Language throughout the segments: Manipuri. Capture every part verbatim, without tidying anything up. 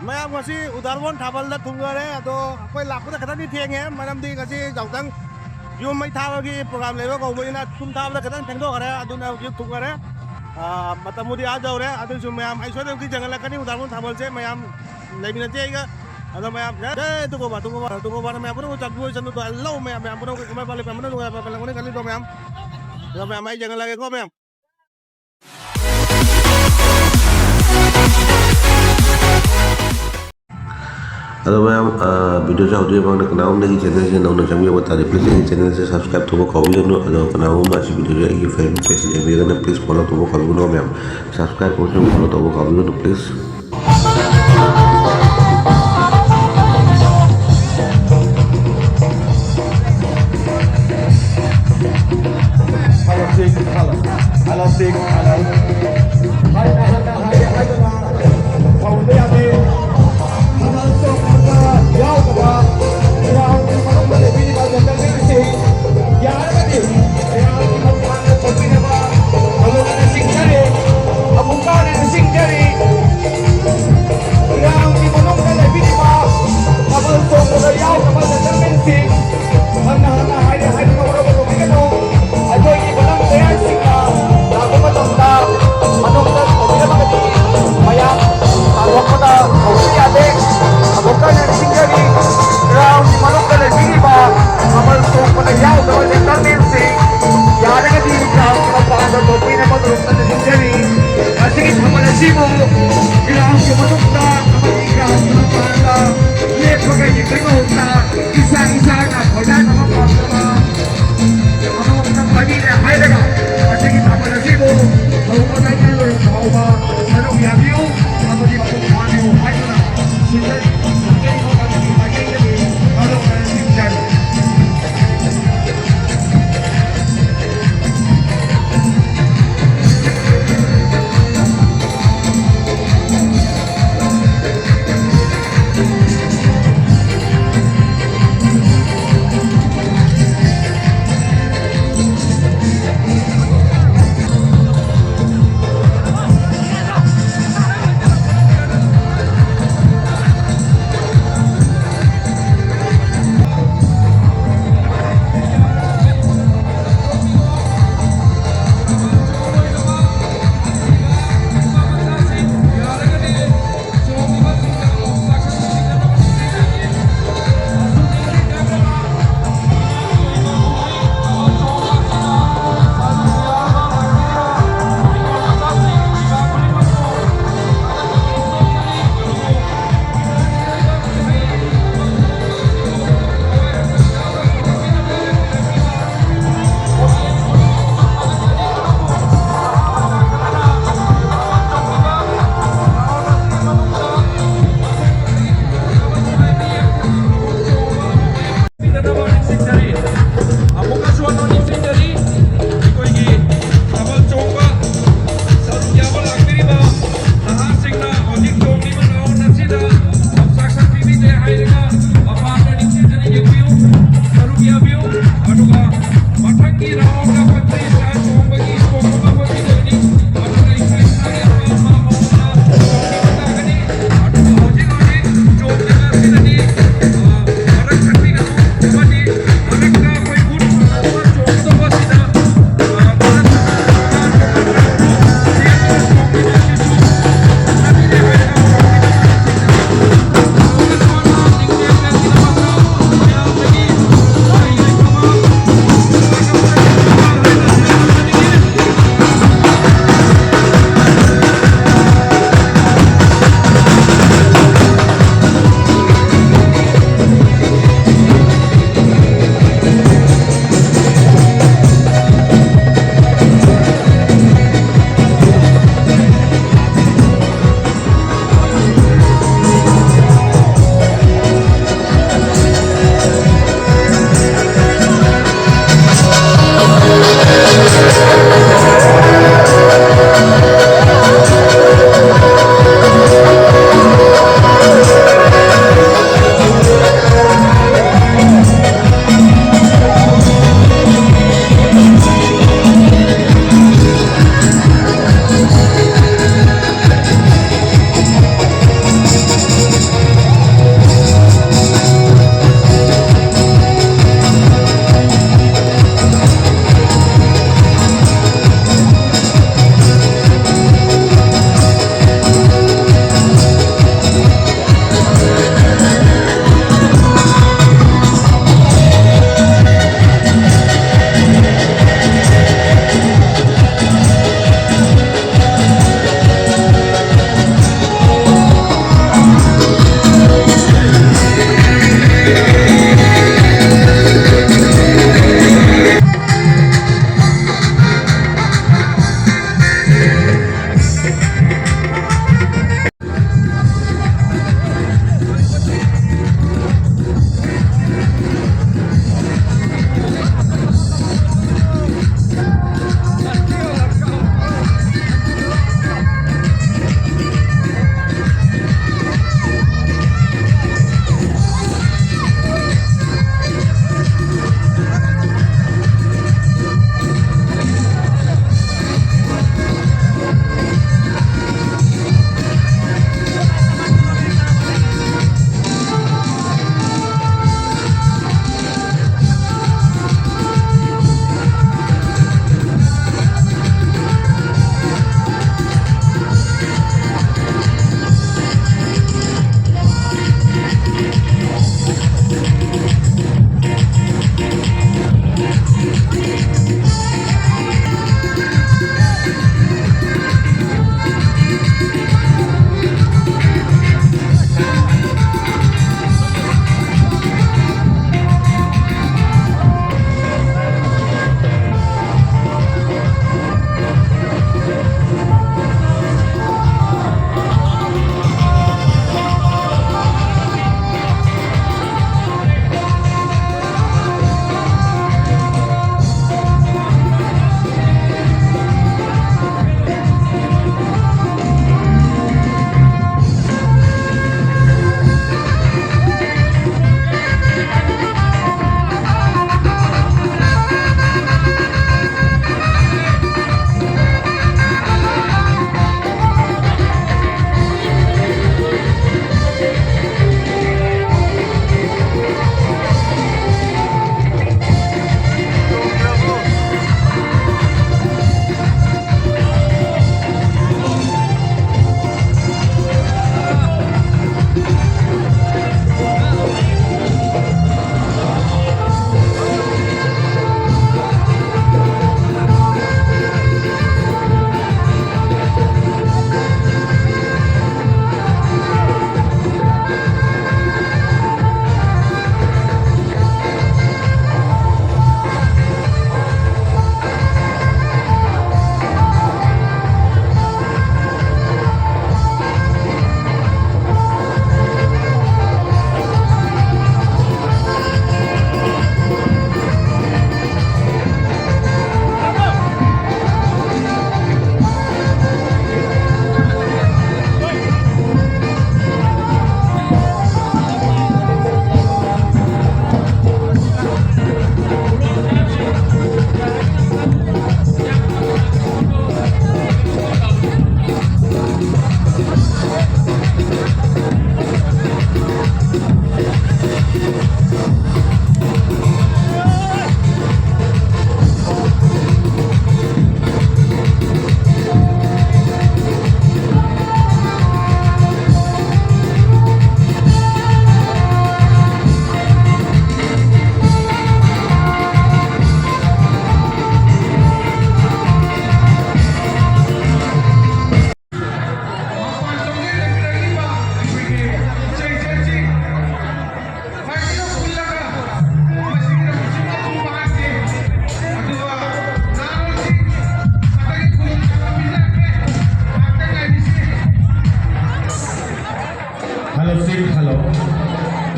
ꯃꯌꯥꯝ, ꯉꯁꯤ ꯎꯗꯥꯔꯕꯣꯟ ꯊꯥꯕꯜꯗ ꯊꯨꯡꯂꯔꯦ꯫ ꯑꯗꯣ ꯑꯩꯈꯣꯏ ꯂꯥꯛꯄꯗ ꯈꯤꯇꯪꯗꯤ ꯊꯦꯡꯉꯦ, ꯃꯔꯝꯗꯤ ꯉꯁꯤ ꯌꯥꯎꯁꯪ ꯌꯨꯝ ꯃꯩ ꯊꯥꯕꯒꯤ ꯄ꯭ꯔꯣꯒ꯭ꯔꯥꯝ ꯂꯩꯕ ꯀꯧꯕꯅꯤꯅ ꯊꯨꯝ ꯊꯥꯕꯗ ꯈꯤꯇꯪ ꯊꯦꯡꯗꯣꯛꯈ꯭ꯔꯦ, ꯑꯗꯨꯅ ꯍꯧꯖꯤꯛ ꯊꯨꯡꯂꯔꯦ꯫ ꯑꯥ, ꯃꯇꯝꯕꯨꯗꯤ ꯑꯥ ꯌꯧꯔꯦ, ꯑꯗꯨꯁꯨ ꯃꯌꯥꯝ ꯑꯩ ꯁꯣꯏꯗꯅꯃꯛꯀꯤ ꯆꯪꯍꯜꯂꯛꯀꯅꯤ ꯎꯗꯥꯔꯕꯣꯟ ꯊꯥꯕꯜꯁꯦ꯫ ꯃꯌꯥꯝ ꯂꯩꯃꯤꯟꯅꯁꯦ ꯑꯩꯒ꯫ ꯑꯗꯣ ꯃꯌꯥꯝ, ꯖꯩ ꯇꯨꯀꯣꯕ, ꯇꯨꯀꯣꯕ, ꯇꯨꯀꯣꯕꯅ ꯃꯌꯥꯝ ꯄꯨꯝꯅꯃꯛ ꯆꯥꯛ ꯆꯥꯕ ꯆꯠꯅꯨꯗꯣ꯫ ꯍꯜꯂꯣ ꯃꯌꯥꯝ, ꯃꯌꯥꯝ ꯄꯨꯝꯅꯃꯛ ꯀꯃꯥꯏ ꯄꯥꯜꯂꯤ? ꯃꯌꯥꯝ ꯄꯨꯝꯅꯃꯛ ꯅꯨꯡꯉꯥꯏꯕ ꯄꯥꯜꯂꯝꯒꯅꯤ ꯈꯜꯂꯤꯗꯣ ꯃꯌꯥꯝ꯫ ꯑꯗꯣ ꯃꯌꯥꯝ ꯑꯩ ꯆꯪꯍꯜꯂꯛꯑꯒꯦꯀꯣ ꯃꯌꯥꯝ꯫ ꯑꯗꯣ ꯃꯌꯥꯝ, ꯑ, ꯚꯤꯗꯤꯑꯣꯁꯦ ꯍꯧꯗ꯭ꯔꯤꯉꯩ ꯃꯃꯥꯡꯗ ꯀꯅꯥꯒꯨꯝꯕꯅ ꯑꯩꯒꯤ ꯆꯦꯅꯦꯜꯁꯦ ꯅꯧꯅ ꯆꯪꯕꯤꯔꯛꯄ ꯇꯥꯔꯗꯤ, ꯄ꯭ꯂꯤꯖ ꯑꯩꯒꯤ ꯆꯦꯅꯦꯜꯁꯦ ꯁꯕꯁꯀ꯭ꯔꯥꯏꯕ ꯇꯧꯕ ꯀꯥꯎꯕꯤꯒꯅꯨ꯫ ꯑꯗꯣ ꯀꯅꯥꯒꯨꯝꯕ ꯑꯁꯤ ꯚꯤꯗꯤꯑꯣꯁꯦ ꯑꯩꯒꯤ ꯐꯦꯁꯕꯨꯛ ꯄꯦꯖꯇ ꯌꯦꯡꯕꯤꯔꯒꯅ, ꯄ꯭ꯂꯤꯖ ꯐꯣꯂꯣ ꯇꯧꯕ ꯀꯥꯎꯕꯤꯒꯅꯨ ꯃꯌꯥꯝ꯫ ꯁꯕꯁꯀ꯭ꯔꯥꯏꯕ ꯇꯧꯕꯁꯨ ꯐꯣꯂꯣ ꯇꯧꯕ ꯀꯥꯎꯕꯤꯒꯅꯨ, please. Hello, check, hello. Hello, check, hello. ꯍꯥꯏꯅ, ꯍꯥꯏꯅ, ꯍꯥꯏꯅ, ꯍꯥꯏꯗꯅ ꯇꯧꯕ ꯌꯥꯗꯦ꯫ ꯊꯥꯕꯜ ꯆꯣꯡꯕꯗ ꯌꯥꯎꯗꯕ ꯃꯌꯥꯝꯒꯤ ꯃꯅꯨꯡꯗ ꯂꯩꯕꯤꯔꯤꯕ ꯖꯦꯟꯇꯜꯃꯦꯟꯁꯤꯡ, ꯌꯥꯔꯒꯗꯤ ꯃꯌꯥꯝꯒꯤ ꯃꯃꯥꯡꯗ ꯆꯠꯄꯤꯅꯕ ꯊꯥꯕꯜ ꯅꯤꯡꯁꯤꯡꯖꯔꯤ, ꯑꯃꯨꯛꯀ ꯍꯟꯅ ꯅꯤꯡꯁꯤꯡꯖꯔꯤ꯫ ꯃꯌꯥꯝꯒꯤ ꯃꯅꯨꯡꯗ ꯂꯩꯕꯤꯔꯤꯕ ꯊꯥꯕꯜ ꯆꯣꯡꯕꯗ ꯌꯥꯎꯗꯕ ꯖꯦꯟꯇꯜꯃꯦꯟꯁꯤꯡ, ꯍꯟꯅ ꯍꯟꯅ ꯍꯥꯏꯔꯦ ꯍꯥꯏꯗꯨꯅ ꯋꯥꯔꯧꯕ ꯇꯧꯕꯤꯒꯅꯨ꯫ ꯑꯩꯈꯣꯏꯒꯤ ꯕꯣꯂꯨꯟꯇꯤꯌꯔꯁꯤꯡꯅ ꯂꯥꯛꯄ ꯃꯇꯝꯗ ꯃꯅꯨꯡꯗ ꯀꯧꯕꯤꯔꯝꯃꯒꯗꯤ ꯃꯌꯥꯝ ꯇꯥꯟꯊꯣꯛꯄꯗ ꯀꯧꯕ ꯌꯥꯗꯦ꯫ ꯑꯃꯨꯛꯀ ꯍꯟꯅ ꯅꯤꯡꯁꯤꯡꯖꯔꯤ, ꯒ꯭ꯔꯥꯎꯟꯒꯤ ꯃꯅꯨꯡꯗ ꯂꯩꯕꯤꯔꯤꯕ ꯊꯥꯕꯜ ꯆꯣꯡꯕꯗ ꯌꯥꯎꯗꯕ ꯖꯦꯟꯇꯜꯃꯦꯟꯁꯤꯡ, ꯌꯥꯔꯒꯗꯤ ꯒ꯭ꯔꯥꯎꯟꯒꯤ ꯃꯄꯥꯟꯗ ꯊꯣꯛꯄꯤꯅꯕ ꯇꯧꯔꯛꯄꯗ ꯅꯤꯡꯖꯔꯤ꯫ ꯃꯁꯤꯒꯤ ꯊꯥꯕꯜ ꯑꯁꯤꯕꯨ ꯒ꯭ꯔꯥꯎꯟꯒꯤ ꯃꯅꯨꯡꯗ ꯑꯃꯗꯤ ꯒ꯭ꯔꯥꯎꯟꯒꯤ ꯃꯄꯥꯟꯗ ꯂꯦꯞꯄꯒ ꯌꯦꯡꯕꯒꯤ ꯃꯍꯨꯠꯇ ꯏꯁꯥ ꯏꯁꯥꯅ ꯈꯣꯏꯗꯥꯅꯕ ꯄꯥꯝꯖꯕ ꯑꯃꯃꯝꯇꯪ ꯄꯥꯏꯕꯤꯔꯦ ꯍꯥꯏꯔꯒ ꯃꯁꯤꯒꯤ ꯊꯥꯕꯜ ꯑꯁꯤꯕꯨ ꯍꯧꯕꯗꯒꯤ ꯂꯣꯏꯕ ꯐꯥꯎꯕ ꯁꯔꯨꯛ ꯌꯥꯕꯤꯌꯨ ꯑꯃꯗꯤ ꯃꯄꯨꯡ ꯐꯥꯕꯤꯌꯨ ꯍꯥꯏꯗꯨꯅ ꯁꯤꯖꯟ ꯃꯥꯏꯀꯩꯗꯒꯤ ꯃꯥꯏꯀꯩꯗꯒꯤ ꯃꯔꯨꯞ ꯈꯔ ꯁꯤꯡꯖꯔꯤ꯫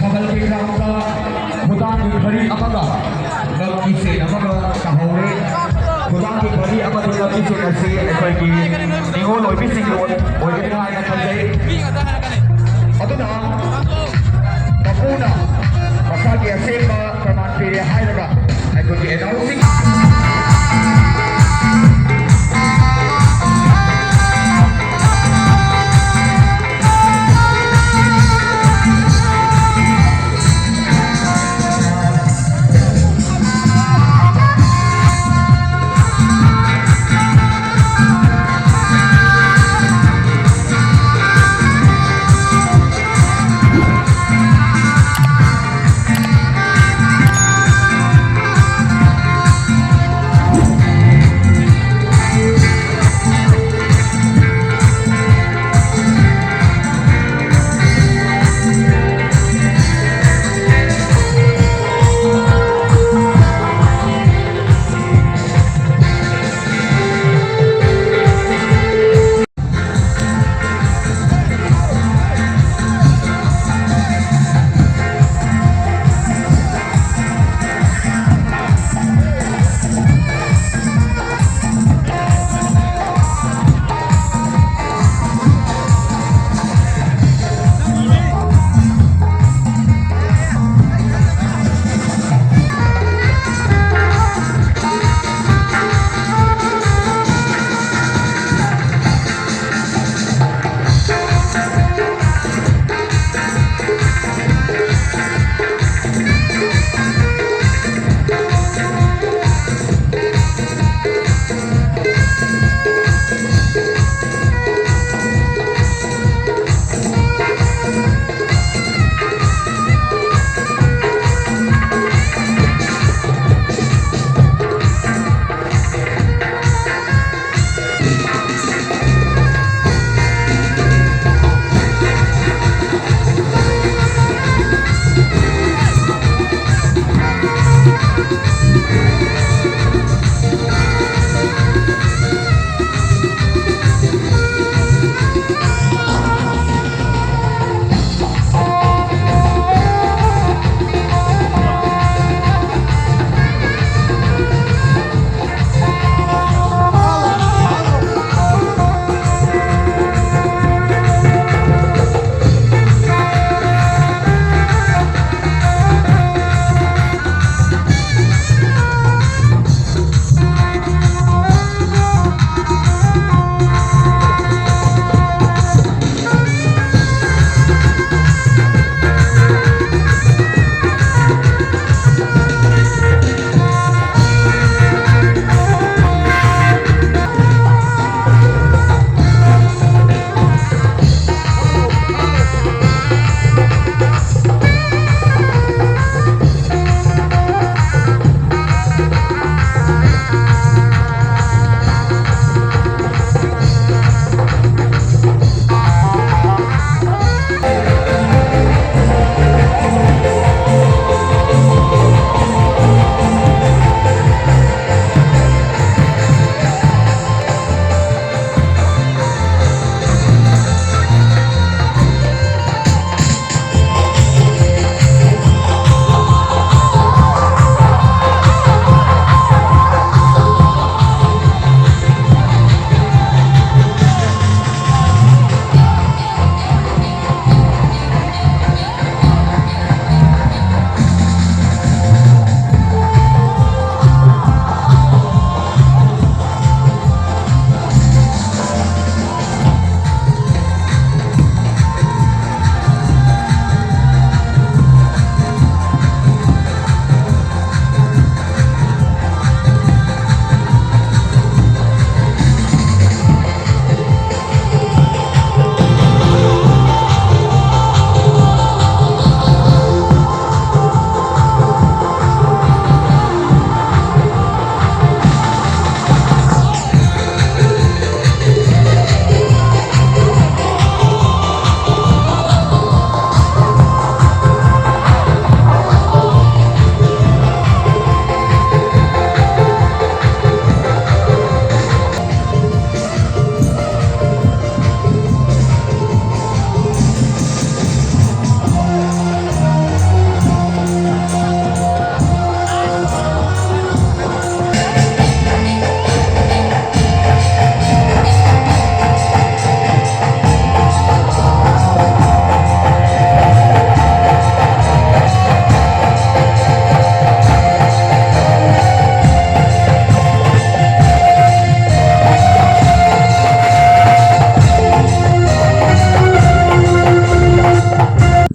ꯊꯥꯕꯜꯒꯤ ꯒ꯭ꯔꯥꯎꯟꯗ ꯈꯨꯗꯥꯡꯒꯤ ꯘꯔꯤ ꯑꯃꯒ ꯉꯛꯀꯤ ꯆꯦꯟ ꯑꯃꯒ ꯇꯥꯍꯧꯔꯦ꯫ ꯈꯨꯗꯥꯡꯒꯤ ꯘꯔꯤ ꯑꯃꯗꯤ ꯉꯛꯀꯤ ꯆꯦꯟ ꯑꯁꯤ ꯑꯩꯈꯣꯏꯒꯤ ꯅꯤꯉꯣꯜ ꯑꯣꯏꯕꯤꯁꯤꯡꯒꯤ ꯑꯣꯏꯒꯅꯤ ꯍꯥꯏꯅ ꯈꯟꯖꯩ꯫ ꯑꯗꯨꯅ ꯃꯄꯨꯅ ꯃꯁꯥꯒꯤ ꯑꯁꯦꯡꯕ ꯄ꯭ꯔꯃꯥꯟ ꯄꯤꯔꯦ ꯍꯥꯏꯔꯒ ꯑꯩꯈꯣꯏꯒꯤ ꯑꯦꯅꯥꯎꯟꯁꯤꯡ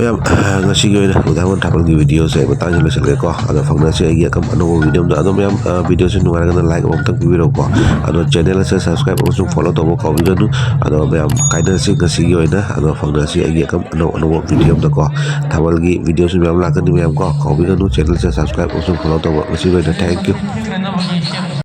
ꯃꯌꯥꯝ, ꯉꯁꯤꯒꯤ ꯑꯣꯏꯅ ꯎꯗꯥꯏꯋꯥꯟ ꯊꯥꯕꯜꯒꯤ ꯚꯤꯗꯤꯑꯣꯁꯦ ꯑꯩ ꯃꯇꯥꯡꯁꯤꯗ ꯂꯣꯏꯁꯤꯜꯂꯒꯦꯀꯣ꯫ ꯑꯗꯣ ꯐꯪꯅꯁꯤ ꯑꯩꯒꯤ ꯑꯀꯝ ꯑꯅꯧꯕ ꯚꯤꯗꯤꯑꯣ ꯑꯃꯗ꯫ ꯑꯗꯣ ꯃꯌꯥꯝ, ꯚꯤꯗꯤꯑꯣꯁꯦ ꯅꯨꯡꯉꯥꯏꯔꯒꯅ ꯂꯥꯏꯛ ꯑꯃꯃꯝꯇꯪ ꯄꯤꯕꯤꯔꯛꯎꯀꯣ꯫ ꯑꯗꯣ ꯆꯦꯅꯦꯜ ꯑꯁꯦ ꯁꯕꯁꯀ꯭ꯔꯥꯏꯕ ꯑꯃꯁꯨꯡ ꯐꯣꯂꯣ ꯇꯧꯕ ꯀꯥꯎꯕꯤꯒꯅꯨ꯫ ꯑꯗꯣ ꯃꯌꯥꯝ ꯀꯥꯏꯅꯔꯁꯤ ꯉꯁꯤꯒꯤ ꯑꯣꯏꯅ꯫ ꯑꯗꯣ ꯐꯪꯅꯁꯤ ꯑꯩꯒꯤ ꯑꯀꯝ ꯑꯅꯧ ꯑꯅꯧꯕ ꯚꯤꯗꯤꯑꯣ ꯑꯃꯗꯀꯣ꯫ ꯊꯥꯕꯜꯒꯤ ꯚꯤꯗꯤꯑꯣꯁꯨ ꯃꯌꯥꯝ ꯂꯥꯛꯀꯅꯤ ꯃꯌꯥꯝ ꯀꯣ, ꯀꯥꯎꯕꯤꯒꯅꯨ ꯆꯦꯅꯦꯜꯁꯦ ꯁꯕꯁꯀ꯭ꯔꯥꯏꯕ ꯑꯃꯁꯨꯡ ꯐꯣꯂꯣ ꯇꯧꯕ꯫ ꯉꯁꯤꯒꯤ ꯑꯣꯏꯅ thank you꯫